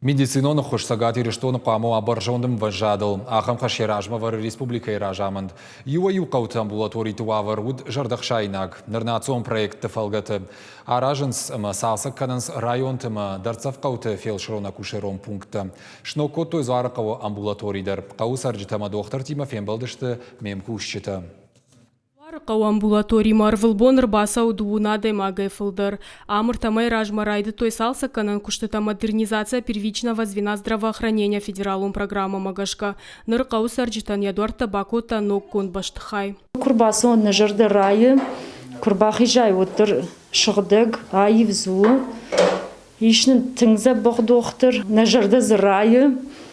Медицинон ӕххуыс Цӕгат Ирыстоны хъуамӕ уа бӕрзонд ӕмвӕзадыл. Ахӕм хӕс йӕ размӕ вӕры республикӕйы разамынд. Иуӕй-иу хъӕуты амбулаториты уавӕр уыд зӕрдӕхсаинаг. Ныр национ проектты фӕлгӕты аразынц ӕмӕ цалцӕг кӕнынц районты ӕмӕ дӕрддзӕф хъӕуты фелсырон-акушерон пункттӕ. Сног кодтой Дзуарыхъӕуы амбулатори дӕр. Хъӕуы цӕрджытӕ ӕмӕ дохтыртимӕ фембӕлдысты ме мкусджытӕ. Дзуарыхъӕуы амбулаторимӕ ӕрвылбон ӕрбацӕуы дыууын адӕймагӕй фылдӕр. Ам ӕртӕмӕй размӕ райдыдтой цалцӕггӕнӕн куыстытӕ «Модернизация первичного звена здравоохранения» федералон программӕмӕ гӕсгӕ. Ныр хъӕуы цӕрджытӕн йӕ дуӕрттӕ бакодта ноггонд бӕстыхай. Куы рбацӕуон нӕ зӕрдӕ райы, куы рбахизай, уӕддӕр сыгъдӕг, аив дзу. Ис нын тынг дзӕбӕх дохтыр, нӕ зӕрдӕ дзы райы.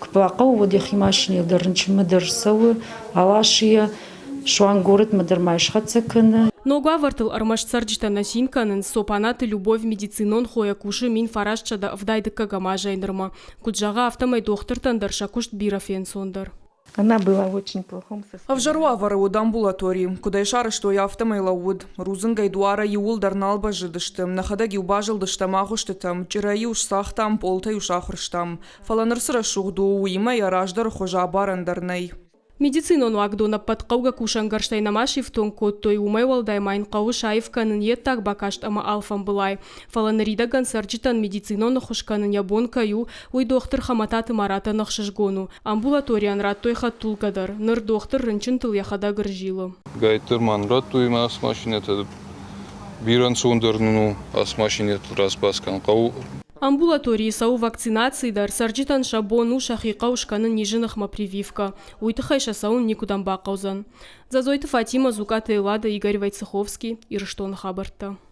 Куы бахъӕуы, уӕд йӕхи машинӕйыл дӕр рынчынмӕ дӕр цӕуы, аласы йӕ, суанг горӕтмӕ дӕр ма схӕццӕ кӕны. Ног уавӕртыл ӕрмӕст цӕрджытӕ нӕ цин кӕнынц, Цопанаты Любовь медицинон хойӕ кусы 1979 азӕй нырмӕ. Куыд зӕгъы, афтӕмӕй дохтыртӕн дӕр сӕ куыст бирӕ фенцондӕр. Она была в очень плохом состоянии. Ӕвзӕр уавӕры уыд амбулатори. Куыд ӕй сарӕзтой, афтӕмӕй лӕууыд. Рудзынгӕй дуарӕй иууылдӕр нал бӕззыдысты, нӕхӕдӕг-иу базылдыстӕм агъуыстытӕм, чъырӕй-иу сцагътам, пъолтӕ-иу сахуырстам. Фӕлӕ ныр цы рӕсугъд у, уыимӕ йӕ раздӕры хуыз абарӕн дӕр нӕй. Медицинон уагдон ӕппӕт хъӕугӕ кусӕнгӕрзтӕй нӕма сифтонг кодтой, уымӕй уӕлдай ма йын хъӕуы саив кӕнын йе ддаг бакаст ӕмӕ алфӕмбылай. Фӕлӕ ныридӕгӕн цӕрджытӕн медицинон ӕххуыс кӕнын йӕ бон кӕй у, уый дохтыр Хӕмӕтаты Маратӕн ӕхсызгон у. Амбулаторийӕн радтой хӕдтулгӕ дӕр. Ныр дохтыр рынчынтыл йӕхӕдӕг ӕрзилы. Гайддӕр ма нын радтой мӕ ацы машинӕтӕ. Бирӕ ӕнцондӕр нын у ацы машинӕтыл разбас кӕнын хъӕуы. Амбулаторийы цӕуы вакцинаци дӕр, цӕрджытӕн сӕ бон у сӕхи хъӕу скӕнын низы ныхмӕ прививкӕ. Уый тыххӕй сӕ цӕуын никуыдӕм бахъӕудзӕн. Дзӕдзойты Фатимӕ, Дзукъаты Эллада, Игорь Войцеховский, Ирыстоны хабӕрттӕ.